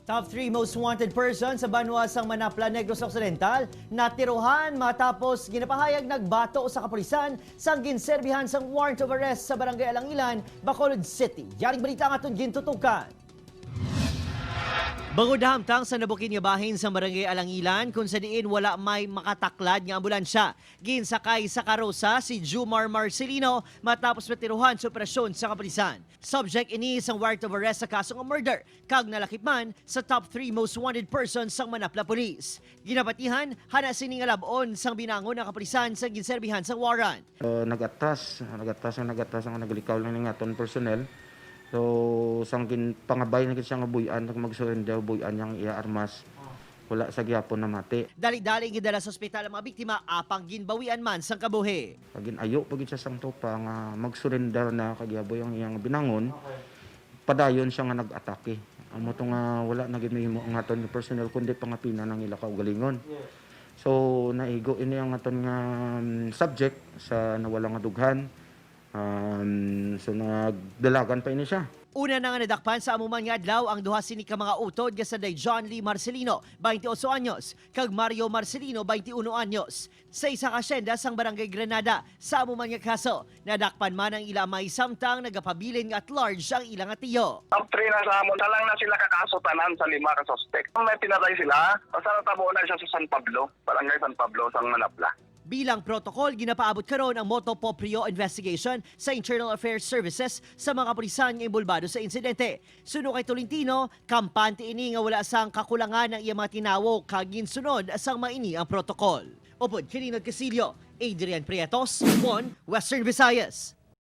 Top 3 most wanted person sa banwa sang Manapla, Negros Occidental, natiruhan matapos ginapahayag nagbato sa kapulisan sang ginserbihan sang warrant of arrest sa Barangay Alangilan, Bacolod City. Yaring balita nga aton gintutukan. Bangod hamtang sa nabukin nga bahin sa Barangay Alangilan kung sa diin wala may makataklad nga ambulansya. Ginsakay sa karosa si Jumar Marcelino matapos matiruhan sa operasyon sa kapulisan. Subject ini sang warrant of arrest sa kasong murder kag nalakip man sa top 3 most wanted persons sang Manapla Police. Ginapatihan hana sini nga lab-on sang binangon ng kapulisan sa ginserbihan sang warrant. So, nagatras, nagatras ang nagatras ang naglikaw lang ng aton personnel. So sang pangabay na gid siya nga buy-an, nag mag-surrender buy-an yang iya armas. Wala sa gyapon na mati. Dali-dali gidala sa ospital ang mga biktima apang ginbawian man sang kabuhi. Kagin ayo pag siya sang tropa nga mag-surrender na kagyaboy ang iyang binangon. Padayon siya nga nag-atake. Amo to nga wala na gid mahimo ang aton nga personnel kundi pangapina ng ila kaugalingon. So naigo ini ang aton nga subject sa nawala nga dughan. So nagdalagan pa ini siya. Una na nga nadakpan sa amuman nga adlaw ang duha sini ka mga utod nga sa day John Lee Marcelino, 28 anyos, kag Mario Marcelino, 21 anyos. Sa isa ka asyenda sang Barangay Granada sa amuman nga kaso, nadakpan man ang ila may samtang nagapabilin nga at large ang ilang tiyo. Top 3 na sa amon, talang na sila kakaso tanan sa lima ka suspect. May pinatay sila, basta natabo na siya sa San Pablo, Barangay San Pablo, sang Manapla. Bilang protocol, ginapaabot karon ang motu proprio investigation sa Internal Affairs Services sa mga kapulisan nga imbulbado sa insidente. Suno kay Tolentino, kampante ini nga wala sang kakulangan ng iyang mga tinawo kag ginsunod sang maini ang protocol. Upod Quirino Casillo, Adrian Prietos, 1 Western Visayas.